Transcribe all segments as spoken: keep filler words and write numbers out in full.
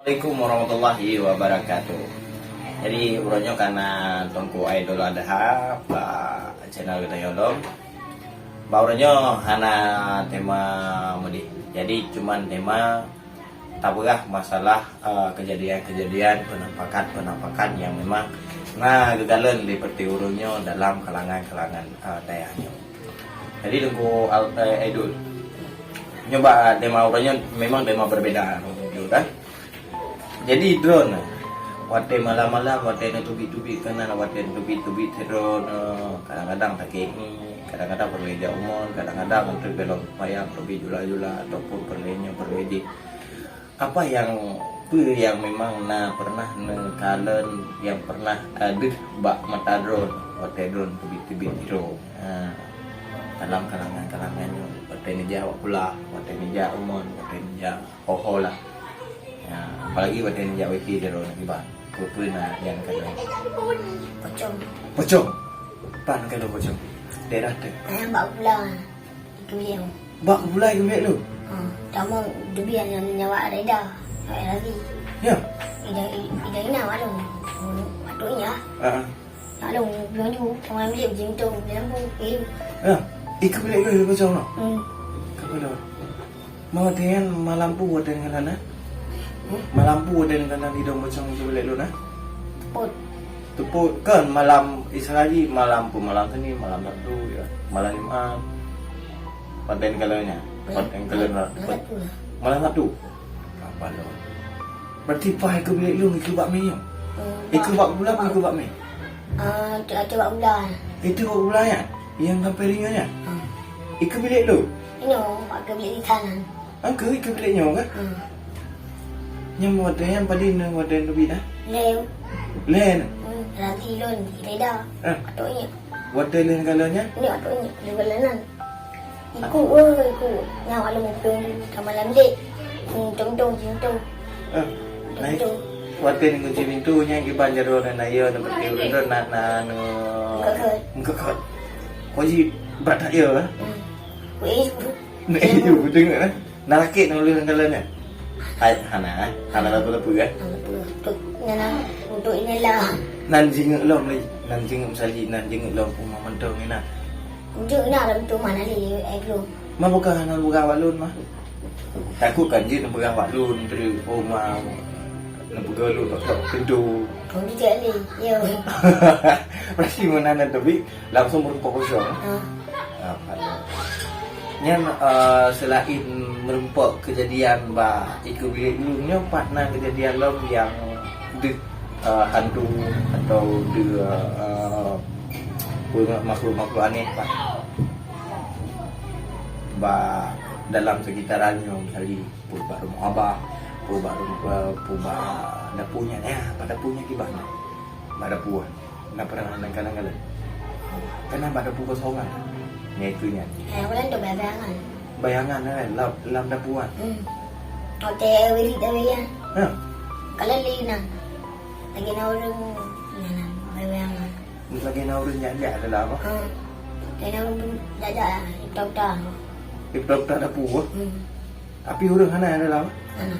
Assalamualaikum warahmatullahi wabarakatuh. Jadi, uroe nyoe kana Teungku Aidul Adha bak channel geutanyoe lom. Bak uroe nyoe hana tema mudik. Jadi, cuman tema tapeugah masalah, eh, kejadian-kejadian penampakan-penampakan yang memang na geukalon di peureulée ureuëng nyoe dalam kalangan-kalangan, eh, dayah nyoe. Jadi, Teungku Al-, eh, Aidul, nyoe bak tema uroe nyoe memang tema berbeda, kan? Jadi droeneuh, watée malam-malam, watée neuteubiet-teubiet keunan, watée neuteubiet-teubiet sidroeneuh, kadang-kadang sakét, kadang-kadang peureulée jak umon, kadang-kadang untuk belom payah peureulée jula-jula ataupun peureulée nyoe peureulée jih. Apa nyang, peue nyang memang na pernah neukalon, nyang pernah deuh bak mata droeneuh watée droeneuh teubiet-teubiet sidroe? Ha, dalam kalangan-kalangan nyoe, watée neujak bak kulah, watée neujak umon, watée neujak ho-ho lah. Ya, apalagi watée neujak wifi di ruang kiban. Peue-peue na nyang ka lheueh. Pocong. Pocong. Pan ka lheueh pocong. Daerah teuh. Ayah bak gula. Itu dia. Bak gula itu biar lu. Ha, sama dubi yang nyawa reda. Nyawa lagi. Ya. Ida ida ina malu. Patutnya. Ha. Lalu, belum juga, sama dia jintong, lampu, eh. Ya. Ikut bilik lu, lu pocong lah. Hmm. Kapal lu. Mau dengan malam pu buat dengan sana. Hmm? Malam pu buat dengan sana di dong pocong itu bilik lu nah. Teput. Teput kan malam Isra ji, malam pu, malam Senin, malam Sabtu ya. Malam Jumat. Paten kalanya. Paten kalanya. Malam Sabtu lah. Malam Sabtu. Kapal lu. Berarti paih keu bilék lôn ikeu bak mé nyoe? Hmm, ikeu bak gula, ikeu bak mé? Ah, tu, tu bak gula. Itu bak gula ya? Yang sampai ringan ya? Hmm. Ikeu bilék lôn? Inoe, bak keu bilék di sana. Angka ikeu bilék nyoe kan? Hmm. Nyang modern yang paling nang modern lebih dah? Lem. Len. Hmm, lagi lôn, tidak. Ah. Atau iya. Watée lheueh kalon nyan? Nyoe atau nyoe, di belanan. Ikut, wah, ikut. Nyang alun muphom, sama lam dek. Hmm, tong-tong, tong-tong. Eh, naik. Tong-tong. Watée ni kunci pintu nyan kiban jaroe dan ayo na berarti ureuëng na, na, na, mengkekot. Mengkekot. Kunci brat tak ya, eh? Hmm. Weh. Nak itu, betul tak, eh? Na rakét na ulôn dalam nyan? Hai, hana, eh? Hana lapeue-lapeue, eh? Hana lapeue. Untuk nyan, untuk inilah. Nan jingeuk lom lé, nan jingeuk misalji, nan jingeuk lom uma mantong ni na. Jingeuk na lom tu mana lé, eh, belum. Ma bukan hana peugah bak lôn, ma? Takut kan jeuet neupeugah bak lôn, terus, oh, ma, neupeugah lôn tok-tok pintu. Kau ni cak lé, yo. Berarti meunan tu bi, langsung meureumpok kosong. Ha. Ah, pardon. Nyan, eh, selain meureumpok keujadian bak ikeu bilék lôn nyoe, pat na keujadian lom nyang deuh, eh, hantu atau deuh, eh, peue makhluk-makhluk aneh, pat? Bak dalam sekitaran nyoe, misalnya, peue bak rumoh abah, peue bak rumoh, eh, peue bak dapur nyan, ya, bak dapur nyan kiban. Bak dapur. Na pernah nangkalan-kalan. Kan na bak dapur kosong kan? Nyan itu nyan. Eh, aku lalu bayangan. Bayangan kan? Lam, lam dapur kan? Hmm. Hotel wirid dah ya. Ha? Kalau lina. Lagi na ureuëng, na, na, bayangan. Lagi na ureuëng jak-jak dalam apa? Ha. Lagi na ureuëng jak-jak, ipta-ipta. Ipta-ipta dapur, ha? Hmm. Tapi ureuëng hana dalam? Hana.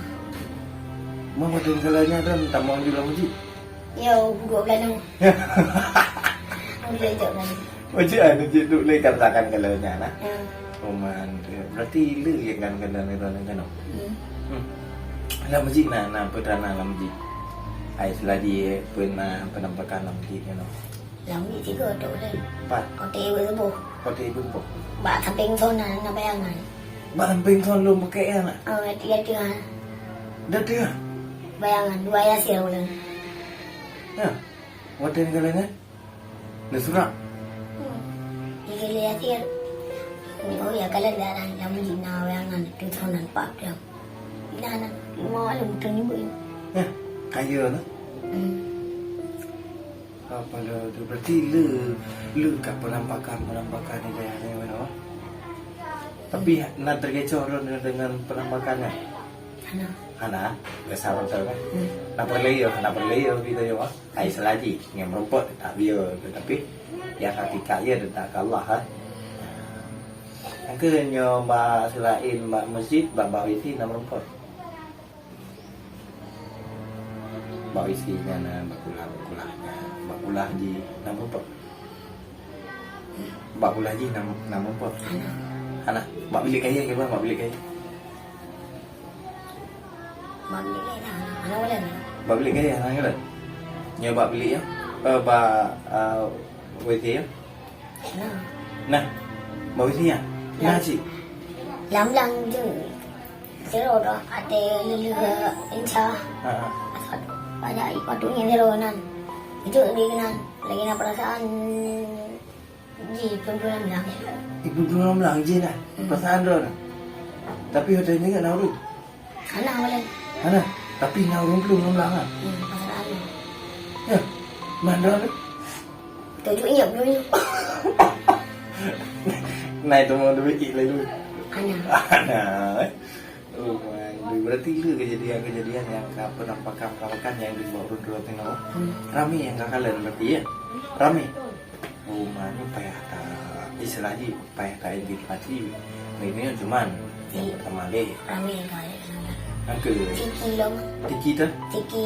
Mau hotel kalau nyan kan tamong juga masjid. Yo, dua belas nyoe. Boleh jawab kan? Macam mana cik tu boleh katakan kalau nyan, nah? Ya. Roman tu. Berarti le ya kan kena ni kan kan. Hmm. Hmm. Lah masjid na, na peutrana lah masjid. Ai selagi pernah penampakan lah masjid kan. Lah masjid tiga tu boleh. Empat. Kote ibu subuh. Kote ibu subuh. Bak samping sana na bayangan. Bak samping sana lom pakai ya nak? Oh, dia tu ha. Dah tu ha. Bayangan dua yasin boleh. Ya. Watée nyan ka lheueh nyan? Neusurak? Hmm. Nyan ka lheueh akhé. Oh, ya, ka lheueh dah, dah, dah, meuji na weangan tu, thon nan pat tu. Dah, dah, lima malam tu ni, Bu. Hah? Kaya lah. Hmm. Apa le tu? Berarti le, le kat penampakan, penampakan di daerah ni, mana, Wak? Tapi na terkecoh dengan penampakan kan? Hana. Hana, biasa betul kan? Hmm. Na perlu ya, na perlu ya kita ya, Wak. Ai selagi nyang meureumpok tak biya, tetapi nyang hakikat ya teuntang keu Allah, ha. Nyang keu nyoe bak selain bak masjid, bak, bak wifi na meureumpok. Bak isi nyan, bak kulah, bak kulah nyan, bak kulah jih na muphom. Bak kulah jih na, na muphom. Hana. Bak bilék kayèe ke, bak bilék kayèe. Bak bilék kayèe na, hana, hana boleh na. Bak bilék kayèe hana boleh. Nyoe bak bilék ya. Eh, bak, eh, W C ya. Nah. Nah. Bak W C ya. Nah, cik. Lam-lam je. Sidroe droe até lheuh-lheuh insya. Ha, ha. Asai banyak ipatong nyang sidroe nan. Itu lagi nan. Lagi na perasaan jih peundua lam-lam. Ibu dua lam-lam jih nah. Hmm. Perasaan droe nah. Tapi hotel ni enggak na urut. Hana boleh. Hana. Tapi na urut belum lam-lam ah. Hmm, perasaan. Ya. Mana droe? Tujuh iya belum. Nah, itu mau duit lalu. Hana. Hana, eh. Oh, berarti le kejadian-kejadian nyang ka penampakan-penampakan nyang dibawa ureueng-ureueng tengok. Hmm. Ramé nyang ka kalon berarti, ya? Ramé. Oh, mana payah ta, istilah jih payah ta antisipasi. Ini cuman yang pertama le. Ramé ka. Angke. Tiki lom. Tiki tu? Tiki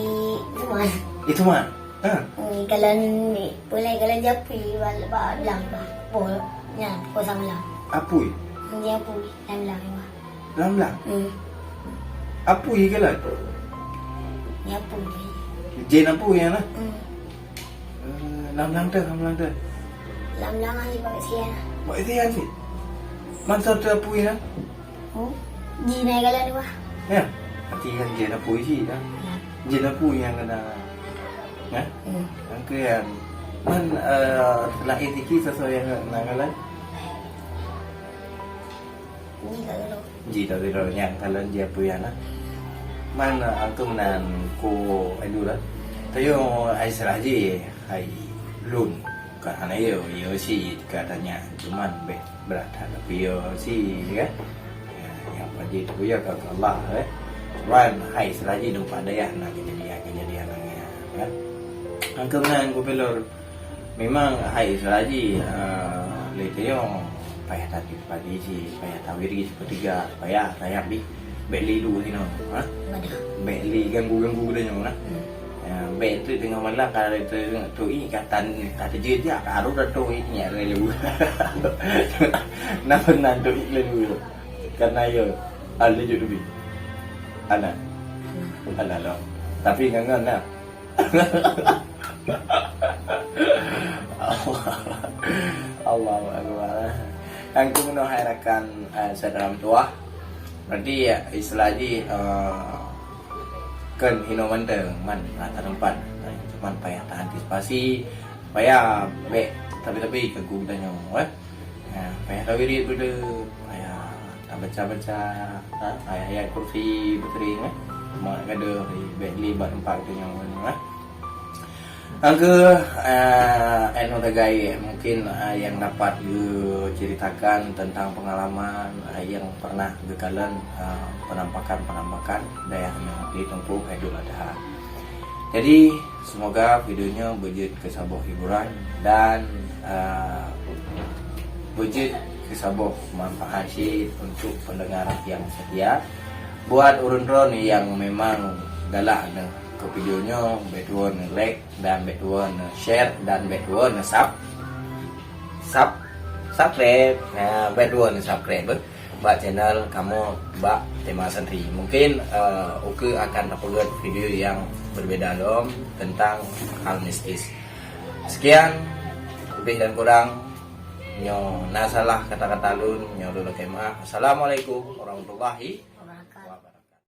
cuman. Itu man. Ha. Hmm, kalon ni, pulai kalon japui bak, bak lam bah. Pol, nya, pol samlang. Apui? Japui, lam-lam bah. Lam-lam? Hmm. Apui ke lah? Japui. Jin apui ya lah? Hmm. Eh, lam-lam tu, lam-lam tu. Lam-lam aja bak sia. Bak sia aja. Mantap tu apui ya? Oh, jih na galak dua. Ya, arti kan jih na pui cit, ya. Ya. Jih na pui nyang kena, ya. Hmm. Yang ke yang man, eh, lahir tiki sesuai yang na galak. Jih tak galak. Jih tak galak nyang galak jih apa yang na. Man, eh, aku menan ko adu lah. Tayo ai salah jih, hai lun. Bukan hana yo, yo si katanya. Cuman beh Berat that, tapi yo si, kan? Ya, nyang pajih tu ya ka Allah, eh. Cuman hai selagi numpak dayah na kejadian-kejadian nangis, kan? Angkeunan ku pelor. Memang hai selagi, eh, le tayong payah tati padi si, payah tawiri sepertiga, payah sayap di. Bèk li lu sinoe, ha? Bèk li ganggu-ganggu geutanyoe, ha? Hmm. Ya, bèk tu teungoh malam ka tu, tu i ka tan, ka teujeuet jak, ka harôh dah tu i nyak laju. Nah, beuna tu i laju. Karena ya, ah, laju lebih. Anak. Anak lo. Tapi ngangan nah. Allah. Allahu Akbar. Angkeunoe hai rakan, eh, syedara meutuwah. Berarti ya, istilah jih, eh, kan hinoe mantong, man rata teumpat. Cuman payah taantisipasi, payah bèk tapi-tapi keu geutanyoe, eh. Ha, payah tawirit beudeuh, payah tabaca-baca, ha, ayat-ayat kursi beuteuring, eh. Mak gadoh bèk li bak teumpat geutanyoe, eh. Angkeuh, eh, eno tagai mungkin, eh, yang dapat geuceritakan tentang pengalaman, eh, yang pernah geukalon, eh, penampakan-penampakan dayah nyoe di Teungku Khairul Adha. Jadi, semoga video nyoe beujeuet keu saboh hiburan dan, eh, beujeuet keu saboh manfaat cit untuk pendengar yang setia. Buat ureueng droen yang memang galak neu keu video nyoe, bèk tuwo neu like dan bèk tuwo neu share dan bèk tuwo neu sub-, sub-, subscribe. Nah, bèk tuwo neu subscribe, eh, bak channel kamoe bak Tema Santri. Mungkin, eh, ukeue akan tapeugöt video yang berbeda lom tentang hal mistis. Sekian, lebih dan kurang. Nyoe na salah kata-kata lôn, nyoe lôn lakèe meu'ah. Assalamualaikum warahmatullahi